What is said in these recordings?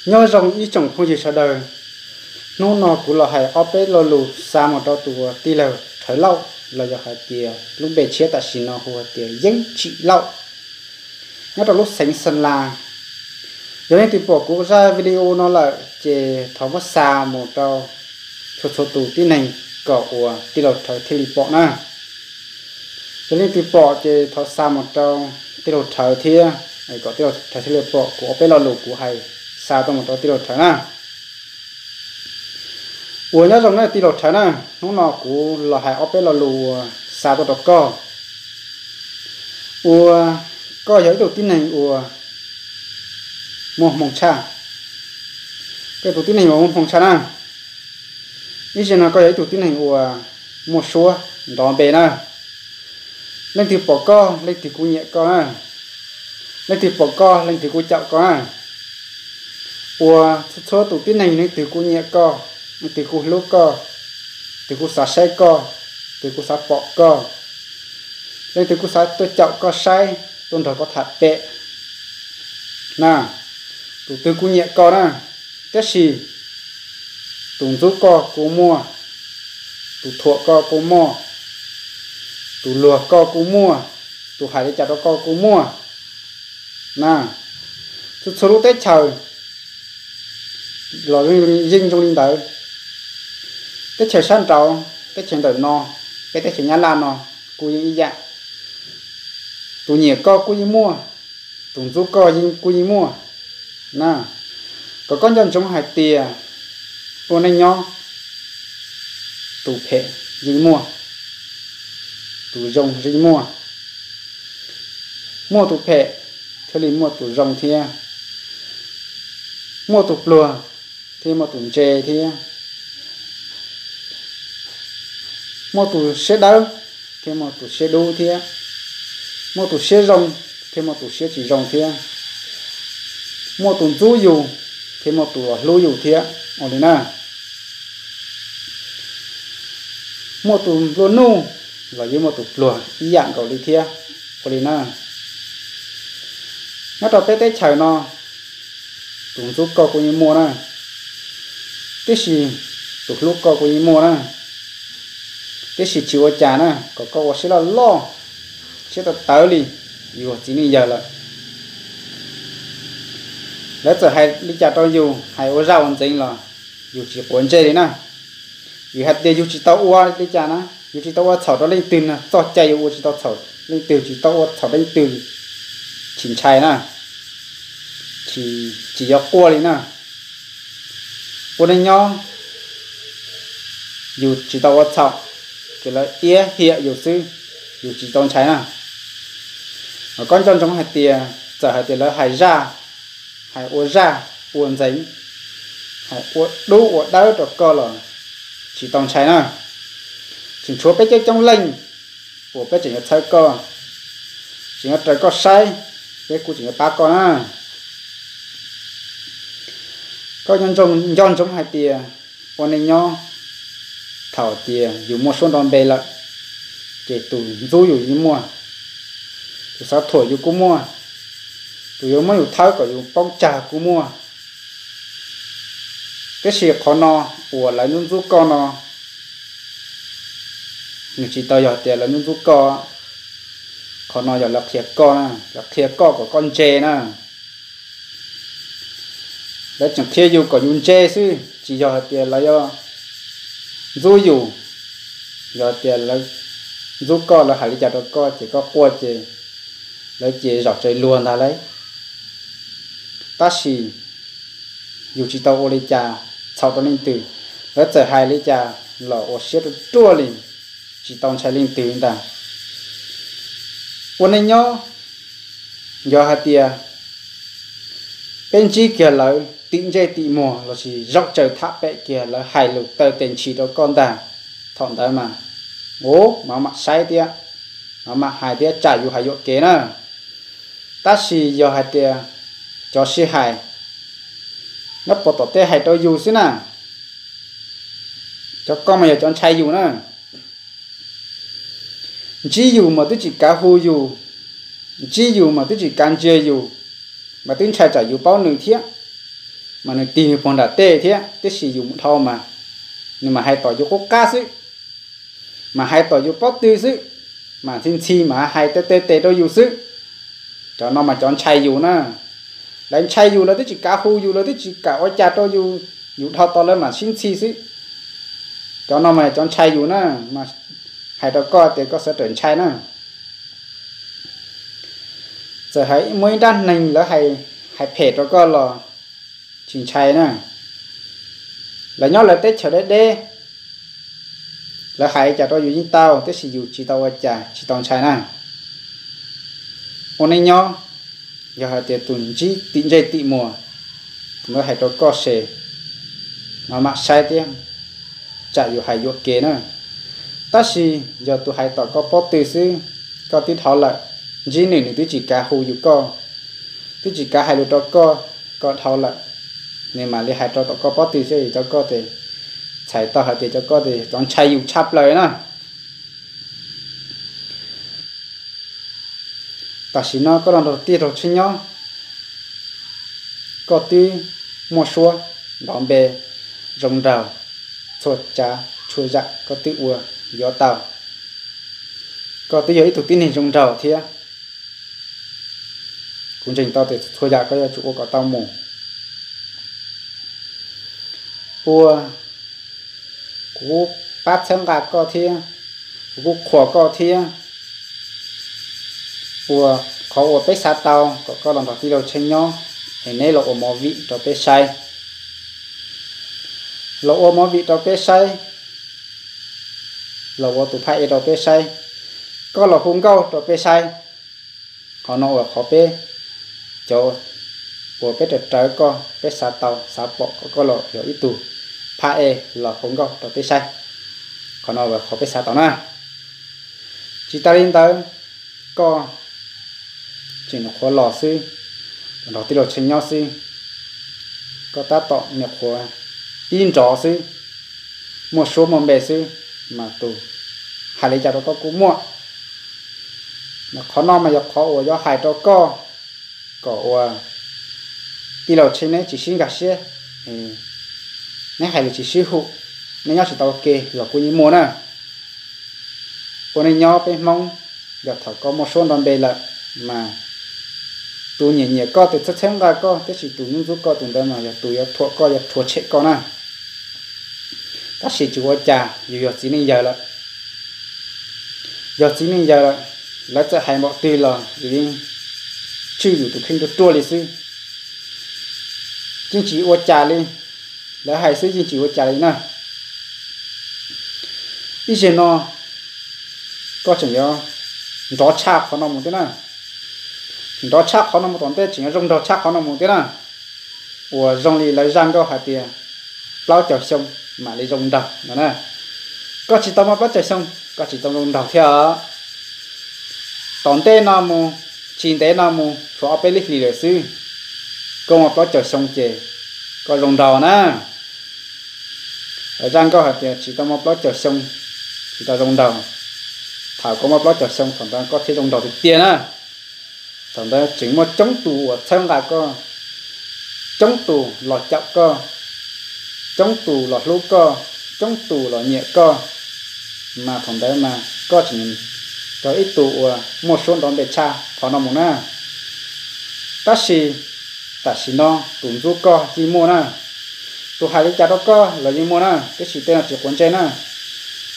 Nyob zoo ib tsoom phooj ywg sawv daws, hnub no kuv los hais ob peb lo lus xa mus rau tus tij laug Rhawv Lauj los yog hais tias lub npe tshiab tam sim no hu hais tias Yeeb Tsim Lauj, nyob rau lub xeev Xeeb Las. Yog leej twg pom kuv zaj video no lawm ces thov muab xa mus rau txhua txhua tus tib neeg kom uas tij laug Rhawv thiaj li pom na. Yog leej twg pom ces thov xa mus rau tij laug Rhawv thiab, kom tij laug Rhawv thiaj li pom kuv ob peb lo lus kuv hais xa tuaj mus rau tij laug Rhawv na. Uas nyob zoo na tij laug Rhawv na, hnub no kuv los hais ob peb lo lus uas xa tuaj rau koj. Uas koj yog ib tug tib neeg uas muaj hmoo tshaj. Koj tus tib neeg uas muaj hmoo tshaj na. Ib zaug no koj yog ib tug tib neeg uas muaj suab nrov npe na. Leej twg pom koj leej twg kuj nyiam koj na. Leej twg pom koj leej twg kuj caum koj na. Uas txhua txhua tus tib neeg leej twg kuj nyiam koj, leej twg kuj hlub koj, twg kuj xav saib koj, twg kuj xav pom koj, leej twg kuj xav tuaj caum koj saib, tuaj nrog koj tham pem na. Tus twg kuj nyiam koj na, tiam sis tus ntxub koj kuj muaj, tus thuam koj kuj muaj, tus luag koj kuj muaj, tus hais li cas rau koj kuj muaj na. Txhua txhua lub teb chaws los yeej zoo li ntawd. Teb chaws sab nraud, teb chaws ntawm no, peb teb chaws Nyab Laj no kuj yeej ib yam. Tus nyiam koj kuj yeej muaj, tus ntxub koj yeej kuj yeej muaj na. Kom koj nco ntsoov hais tias ua neej nyob, tus phem yeej muaj, tus zoo yeej muaj. Muaj tus phem thiaj li muaj tus zoo thiab, muaj tus pluag thiaj muaj tus ntse thiab, muaj tus siab dawb thiaj muaj tus siab dub thiab, muaj tus siab zoo thiaj muaj tus siab tsis zoo thiab, muaj tus ntxub yus thiaj muaj tus hlub yus thiab ua li na. Muaj tus nplua nuj los yeej muaj tus pluag ib yam nkaus li thiab ua li na. Nyob rau peb teb chaws no, tus ntxub koj kuj yeej muaj na, tiam sis tus hlub koj kuj yeej muaj na. Tiam sis tsis ua cas na, kom koj ua siab loj loj, siab tawv tawv li yus txiv neej yawg lawm. Lawv txawm hais li cas rau yus, hais ua zaj ua ntxeev los yus tsis quav ntsej li na. Vim hais tias yus tsis tau ua li cas na, yus tsis tau ua txhaum rau leej twg na, txoj cai yus ua tsis tau txhaum leej twg, tsis tau ua txhaum leej twg, tsis ntshai na, tsis, tsis yuav quaj li na. Ua neej nyob yus tsis tau ua txhaum, ces lawv iab hiam yus xwb, yus tsis tau ntshai na. Koj nco ntsoov hais tias txawm hais tias lawv hais zaj, hais ua zaj ua ntxeev, hais ua dub ua dawb rau koj los tsis tau ntshai na. Tseem tshuav peb coob coob leej uas peb tseem yuav txhawb koj, tseem yuav raws koj saib, peb kuj tseem yuav pab koj na. Koj nco ntsoov hais tias ua neej nyob, thaum tias yus muaj suab nrov npe lawm, ces tus ntxub yus yeej muaj, tus xav thuam yus kuj muaj, tus yuav muab yus thawb kom yus poob tsag kuj muaj. Tiam sis qhov no uas lawv ntxub ntxub koj no, nws tsis tau yog tias lawv ntxub ntxub koj. Qhov no yog lawv qhia koj na, lawv qhia koj kom koj ntse na. Lawv tseem qhia yus kom yus ntse xwb, tsis yog hais tias lawv yuav ntxub yus. Yog tias lawv ntxub koj, lawv hais li cas rau koj ces koj quaj ces lawv ces zom tsaws luag ntag lauj. Tab sis yus tsis tau ua li cas txhaum rau leej twg, lawv txawm hais li cas los ua siab ruaj ruaj li, tsis tau ntshai leej twg ntag. Ua neej nyob, yog hais tias peb ntsib kiag lawv tim ntsej tim muag lossis zaum tsaws tham pem kiag lawv hais lus taw tes ntshis rau koj ntag, thaum ntawd mas, u, mam mam saib thiab, mam mam hais thiab tsam yus hais yuam kev na. Tab sis yog hais tias cov sib hais nyob puag tom tej hais rau yus xwb na, cov ko mas yog cov ntshai yus na. Ntsib yus mas twb tsis kav hu yus, ntsib yus mas twb tsis kav ntsia yus, mas twb ntshai tsam yus paub nws thiab. mas nws tig nws puag nram tej thiab, tiam sis yus mus dhau mas nws mas hais tom yus qub qab xwb, mas hais tom yus pob tw xwb, mas ntxhi ntxhi mas hais tej tej tes rau yus xwb. Cov no mas cov ntshai yus na. Lawv ntshai yus, lawv twb tsis kav hu yus, lawv twb tsis kam ua cas rau yus, yus dhau tau lawv mas sib ntxhi xwb. Cov no mas cov ntshai yus na, mas hais rau koj tias koj sawv daws ntshai na. Txawm hais muaj ib nrab neeg lawv hais phem rau koj los tsis ntshai na. Lawv nyob lawv teb chaws deb deb, lawv hais cas rau yus yeej tau, tiam sis yus tsis tau ua cas, tsis tau ntshai na. Ua neej nyob, yog hais tias tus ntsib tim ntsej tim muag, tus ntawd hais rau koj ces no mam saib thiab, tsam yus hais yuam kev na. Tab sis yog tus hais tom koj pob tw xwb, koj twb dhau lawm, ntsib nws nws twb tsis kav hu yus koj, twb tsis kav hais lus rau koj, koj dhau lawm, nws mam li hais rau tom koj pob tw xwb, cov koj tes txhais tau hais tias cov koj tes cov ntshai yus tshaj plaws na. Tam sim no koj los nrog tij laug Tsheej nyob, koj twb muaj suab nrov npe zoo nraug, txhua tsav txhua yam koj twb ua yuav tau. Koj twb yog ib tug tib neeg zoo nraug thiab. Kuv ntseeg tau tias txhua yam koj yuav tsum ua kom tau mus. Ua, kuv pab txhawb nqa koj thiab, kuv kuj qhuas koj thiab. Ua, qhov uas peb xav tau kom koj los nrog tij laug Tsheej nyob, es neb los ua movie rau peb saib, los ua movie rau peb saib, los ua tus phaj ej rau peb saib, koj los hu nkauj rau peb saib. Qhov no uas qhov peb, cov uas peb raws rawv koj, peb xav tau xav pom kom koj los yog ib tug phaj ej los hu nkauj rau peb saib. Qhov no uas qhov peb xav tau na. Tsis tas li ntawd, koj tseem nyuam qhuav los xwb, nrog tij laug Tsheej nyob xwb, koj tab tom nyuam qhuav pib nrov xwb, muaj suab muaj npe xwb, mas tus hais li cas rau koj kuj muaj. Qhov no mas yog qhov uas yuav hais rau koj, kom ua tij laug Tsheej neb tsis sib nkag siab, neb hais lus tsis sib hum, neb nyob tsis tau ua ke los kuj yeej muaj na. Ua neej nyob peb Hmoob, yog thaum koj muaj suab nrov npe lawm, mas tus nyiam nyiam koj, tus txhawb txhawb nqa koj, tiam sis tus ntxub ntxub koj tus ntawd mas yog tus yuav thuam koj, yuav rhuav tshem koj na. Tab sis tsis ua cas, yus yog txiv neej yawg lawm. Yog txiv neej yawg lawm, lawv txawm hais npaum twg los yus yeej tswj yus tus kheej ruaj ruaj li xwb. Yeej tsis ua cas li, lawv hais xwb yeej tsis ua cas li na. Ib zaug no koj tseem yuav nrov tshaj qhov no mus thiab na. Tseem nrov tshaj qhov no mus tom ntej tseem yuav zoo nraug tshaj qhov no mus thiab na. Uas zoo li lawv zaj nkauj hais tias plaub caug xyoo mam li zoo nraug no na. Koj tsis tau muaj plaub caug xyoo koj tsis tau zoo nraug thiab os. Tom ntej no mus, tsis ntev no mus tshuav ob peb lub hlis lawm xwb, koj muaj plaub caug xyoo ces koj zoo nraug na. Lawv zaj nkauj hais tias tsis tau muaj plaub caug xyoo tsis tau zoo nraug. Thaum koj muaj plaub caug xyoo thaum ntawd koj thiaj zoo nraug tiag tiag na. Thaum ntawd tseem muaj coob tus uas txhawb nqa koj, coob tus los caum koj, coob tus los hlub koj, coob tus los nyiam koj, mas thaum ntawd mas koj tseem yog ib tug uas muaj suab nrov npe tshaj qhov no mus na. Tab sis tam sim no tus ntxub koj yeej muaj na, tus hais li cas rau koj los yeej muaj na, tiam sis tej no tsis quav ntsej na.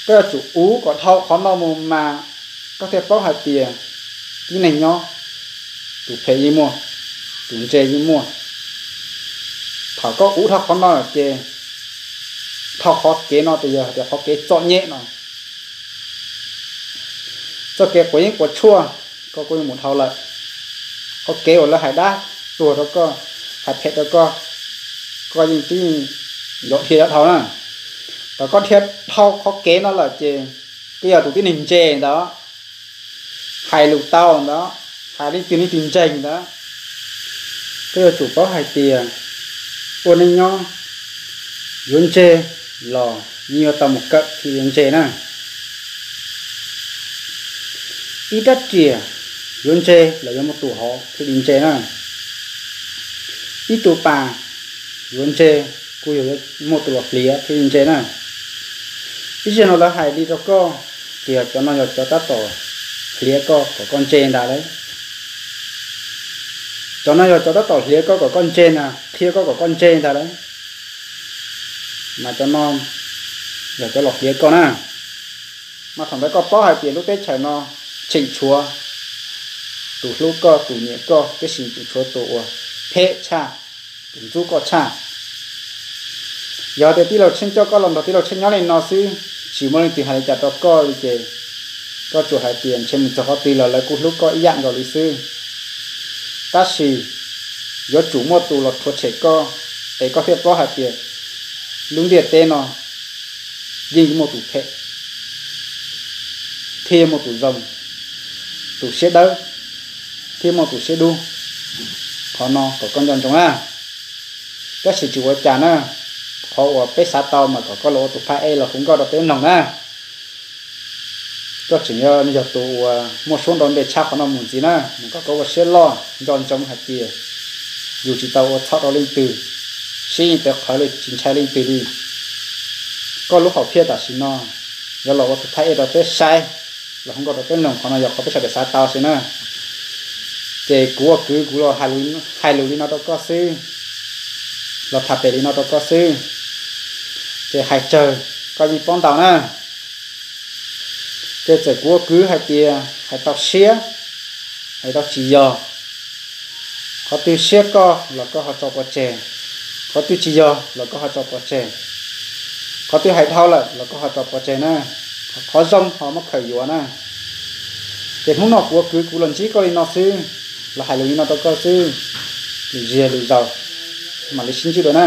Koj yuav tsum uv kom dhau qhov no mus mas koj thiaj paub hais tias tib neeg nyob, tus phem yeej muaj, tus ntse yeej muaj. Thaum koj uv dhau qhov no lawm ces dhau qhov kev no tes yog tias qhov kev txom nyem no, txoj kev quav yeeb quav tshuaj, koj kuj yeej mus dhau lawm. Qhov kev uas lawv hais dab tuag rau koj, hais phem rau koj, koj yeej twb yuav dhia dhau na. Thaum koj dhia dhau qhov kev no lawm ces koj yog tus tib neeg ntse ntawd, hais lus tau ntawd, hais leej twg leej twg ntseeg ntawd. Koj yuav tsum paub hais tias ua neej nyob yuav ntse los yeej yuav tau mus kawm thiaj yuav ntse na. Ib rab riam yuav ntse los yuav muaj tus hov thiaj li ntse na. Ib tug pas yuav ntse, kuj yog yuav muaj tus los hliav thiaj li ntse na. Ib zaug no lawv hais li rau koj, ces yog cov no yog cov tab tom hliav koj kom koj ntse ntag lauj. Cov no yog cov tab tom hliav koj kom koj ntse na, qhia koj kom koj ntse ntag lauj. Mas cov no yog cov los hliav koj na. Mas thaum ntawd koj paub hais tias lub teb chaws no tseem tshuav tus hlub koj, tus nyiam koj, tab sis tseem tshuav tus uas phem tshaj, tus ntxub koj tshaj. Yog tias tij laug Tsheej coj koj los nrog tij laug Tsheej nyob li no xwb, tsis muaj leej twg hais li cas rau koj li ces koj tsuas hais tias ntshe mus txog qhov twg los lawv kuj hlub koj ib yam nkaus li xwb. Tab sis yuav tsum muaj tus los rhuav tshem koj, es koj thiaj paub hais tias lub ntiaj teb no yeej muaj tus phem, thiab muaj tus zoo, tus siab dawb, thiab muaj tus siab dub. Qhov no kom koj nco ntsoov na. Tab sis tsis ua cas na, qhov uas peb xav tau mas kom koj los ua tus phaj ej los hu nkauj rau peb mloog na. Koj tseem yog tus uas muaj suab nrov npe tshaj qhov no mus ntxiv na, mas kom koj ua siab loj nco ntsoov hais tias yus tsis tau ua txhaum rau leej twg, sib yeej tawv qhawv li tsis ntshai leej twg li. Koj lub hom phiaj tam sim no yuav los ua tus phaj ej rau peb saib, los hu nkauj rau peb mloog, qhov no yog qhov peb sawv daws xav tau xwb na. Ces kuv ua kwv kuv los hais lus li no rau koj xwb, los tham pem li no rau koj xwb, ces hais tsawg koj yeej paub ntau na. Ces txawm kuv ua kwv hais tias hais tau siab, hais tau tsis yog, qhov twg siab koj los koj ho tso pov tseg, qhov twg tsis yog los koj ho tso pov tseg, qhov twg hais dhau lawm los koj ho tso pov tseg na, qhov zoo ho muab khaws yuav na. Ces hnub no kuv ua kwv kuv los ntsib koj li no xwb, los hais lus li no rau koj xwb, lwm zaug lwm zaus mam li sib ntsib dua na.